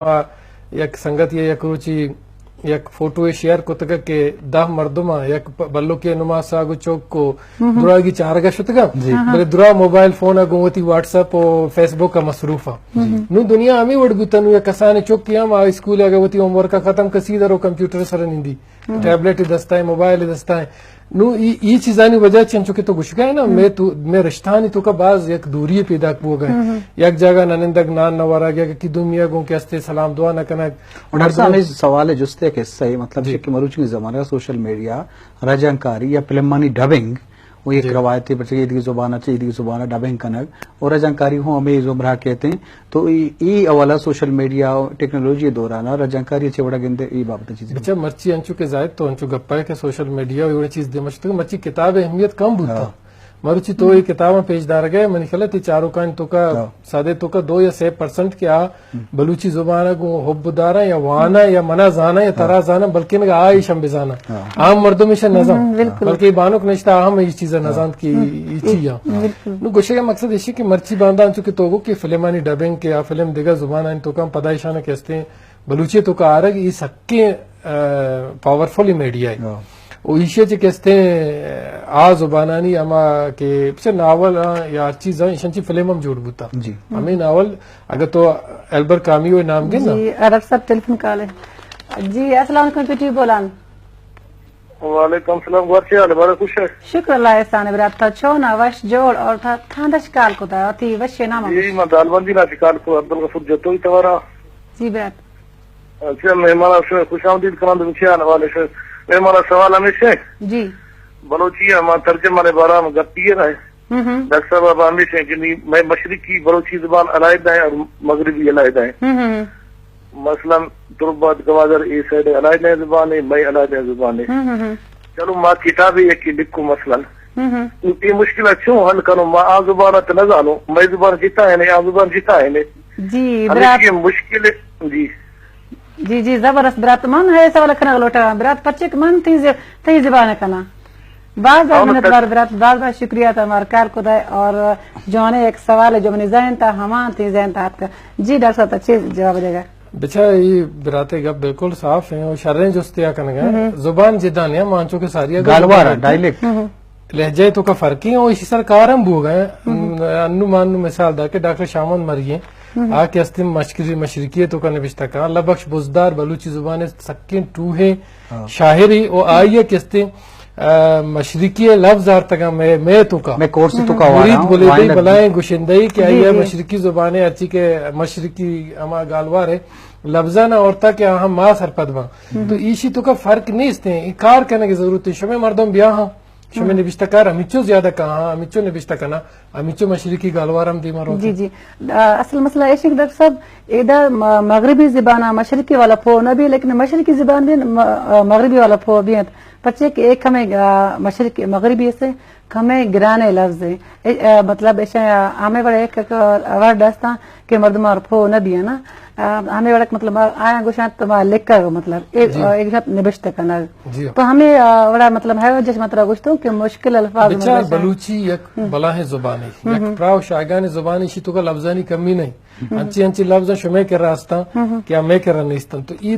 آ، یک سنگت یا یک روچی یک فوٹو شیئر کتگ کہ دہ مردم، یک پ-، بلوکے نما ساگ و چوک کو دراگی چارگا شتگا، جی۔ بلے درا موبائل فون گوں وتی واٹس اپ و فیس بک مصروف۔ نو دنیا ہمیں وڑ بوتا، نو یک کسان چوک کی ہم آ اسکول اگا وتی ہوم ورک ختم کسی در و کمپیوٹر سر نندی، ٹیبلٹ دستا ہے، موبائل دستا ہے۔ نو ای، ای چیزانی وجہ چہ انچو کہ تو گوشگا ہے نا، میں تو، میں رشتہانی توکا باز یک دوری پیداک بوگا ہے۔ یک جاگہ ننندگ نان نہ ورگ، یک کی دومیا گوں کہ استے سلام دعا نہ کنگ۔ اور ڈاکٹر صاحب، ہمیں سوال ہے، جستے کہ صحیح مطلب جی۔ کہ مروچی زمانہ سوشل میڈیا، رجانکاری یا فلمانی ڈبنگ، وہ یک جی۔ روایت ہے، بچے ایدگی زبان اچھے، ایدگی زبان ڈبنگ کنگ، اور رجانکاری ہوں ہمیں زمرہ کہتے ہیں۔ تو ای، ای حوالہ سوشل میڈیا و ٹیکنالوجی دوران رجانکاری اچھے وڑا گندے ای بابت چیز۔ بچا مرچی انچو کہ زاہد تو انچو گپا ہے کہ سوشل میڈیا و ایوڑے چیز دے مشتگ، مرچی کتاب اہمیت کم بوتا۔ ہاں۔ مروچی تو ای کتاباں پیش دارگے، منی خیال ہے تی چاروکانی توکا ہاں۔ سادے توکا دو یا سے پرسنٹ کہ آ بلوچی زبان گوں حب دارا یا وانا یا منا زانا یا ترا زانا، بلکہ نگا آ ایشم بزانا۔ ہاں۔ عام مردم ایشا نزان۔ ہم، بالکل۔ بلکہ بانک نشتا ہم ای چیزا نزانت کہ ای چی یا۔ بالکل۔ نو گوشے کا مقصد ایشی کہ مرچی باندا انچو کہ تو گو کہ فلمانی ڈبنگ کہ آ فلم دیگا زبان آنی توکا پدا ایشانا کہ استے بلوچی توکا آرگ ای سکیں، آ، پاورفل میڈیا ہے۔ ہاں۔ و ایشی چہ کہ استے آ زبانانی ہما کہ پچھے ناول آں یا ہر چیز آں، ایشان چی فلم ہم جوڑ بوتا۔ جی۔ ہمیں ناول اگر تو البر کامیو نام گے نا۔ جی، ڈاکٹر صاحب ٹیلیفون کال ہے۔ جی، السلام علیکم، پی ٹی وی بولان۔ وعلیکم السلام، گوار چی حال ہے؟ بارے خوش ہے؟ شکر اللہ احسان ہے، برات تا چون آ وش جوڑ اور تا تھاندش کال کو تا، تی وش نام جی، ہے۔ میں دالبندی نا چی کال کو، عبدالغفور جتوئی توارا۔ جی، برات۔ اچھا، مہمان سے خوش آمدید کناں، دو چی حال حوالے سے۔ مہمان سوال ہمیشہ ہے۔ جی۔ بلوچی ہما ترجمہ نے بارا میں گپی ہے نا۔ ہم ہم۔ ڈاکٹر صاحب، اب ہمیشہ کہ نی، میں مشرقی بلوچی زبان علیحدہ ہے اور مغربی علیحدہ ہے۔ ہم ہم۔ مثلاً تربت، گوادر، اے سائیڈ علیحدہ زبان ہے، میں علیحدہ زبان ہے۔ ہم ہم ہم۔ چلو، ما کتابے یکے لکھو مثلاً۔ ہم ہم۔ نو اے مشکل چون حل کنو؟ ما آ زبان ات نہ زانو، میں زبان جتا ہے نے، آ زبان جتا ہے نے۔ جی، ہمیشہ برات۔ یہ مشکل ہے۔ جی۔ جی، جی، زبردست برات۔ من ہے سوال کنگ لوٹا۔ برات، پرچے کہ من تئی ز-، تئی زبان کناں۔ باز باز ہاں، منت وار برات، باز باز شکریہ تا مار کار کدائے اور جوانے ایک سوال ہے جو منی ذہن تا، ہمان تئی ذہن تا آتکا۔ جی ڈاکٹر صاحب، تا چی جواب دے گا؟ بچا، یہ براتے گپ بالکل صاف ہیں اور شریں جستیا کنگا۔ زبان جدا نہیں، مانچو کے ساری گالوار، ڈائلیکٹ۔ لہجہ توکا فرق ہے اور اسی سر کار ہم بوگا ہے۔ انو مانو مثال دا کہ ڈاکٹر شامن مری ہیں۔ آ کہ استے مشکری، مشرقی توکا نبشتہ کاں، اللہ بخش بزدار بلوچی زبان سکیں ٹوہیں شاعری و آئی کہ استے، آ، مشرقی لفظ آرتگاں میں، میں توکا۔ میں کورسی توکا مرید وارا بلیدئی وائنڈر بلائیں گشندئی کہ آئی مشرقی زبان ہے، ہرچی کہ مشرقی ہما گالوار ہے، لفظاں آورتا کہ آہاں ما سرپد باں۔ تو ایشی توکا فرق نیست ہیں، انکار کرنے کی ضرورت ہے۔ شمے مردم بیا ہاں، شمے نبشتہ کار ہمیچو زیادہ کہاں، ہمیچو نبشتہ کنا، ہمیچو مشرقی گالوار ہم دیما روت۔ جی، جی۔ آ، اصل مسئلہ ایش ہے کہ ڈاکٹر صاحب، ایدا م-، مغربی زبان آ مشرقی والا پو نہ بھی، لیکن مشرقی زبان بھی م-، آ، مغربی والا پو بھی ہیں۔ پرچے کہ ایک ہمیں، آ، مشرقی، مغربی سے کمے گرانے لفظ ہیں۔ اے، آ، مطلب ایش ہمیں بڑے ایک، ایک ورڈ ہستاں کہ مردم اور پو نہ بھی ہے نا۔ آ، ہمیں وڑک مطلب آیا گوشاں تو ما لکھگ مطلب، اے، جی۔ آ، ایک شب نبشتہ کنگ۔ جی۔ تو ہمیں، آ، وڑا مطلب ہے وجہ سے مطلب گوشتوں کہ مشکل الفاظ بچار میں بلوچی یک بلاہیں زبانے، یک پراہ و شاہگانیں زبانے، اشی توکا لفظانی کمی نہیں۔ انچی انچی لفظ شمے کرا ہستاں کہ ہمیں کرا نیستن۔ تو ای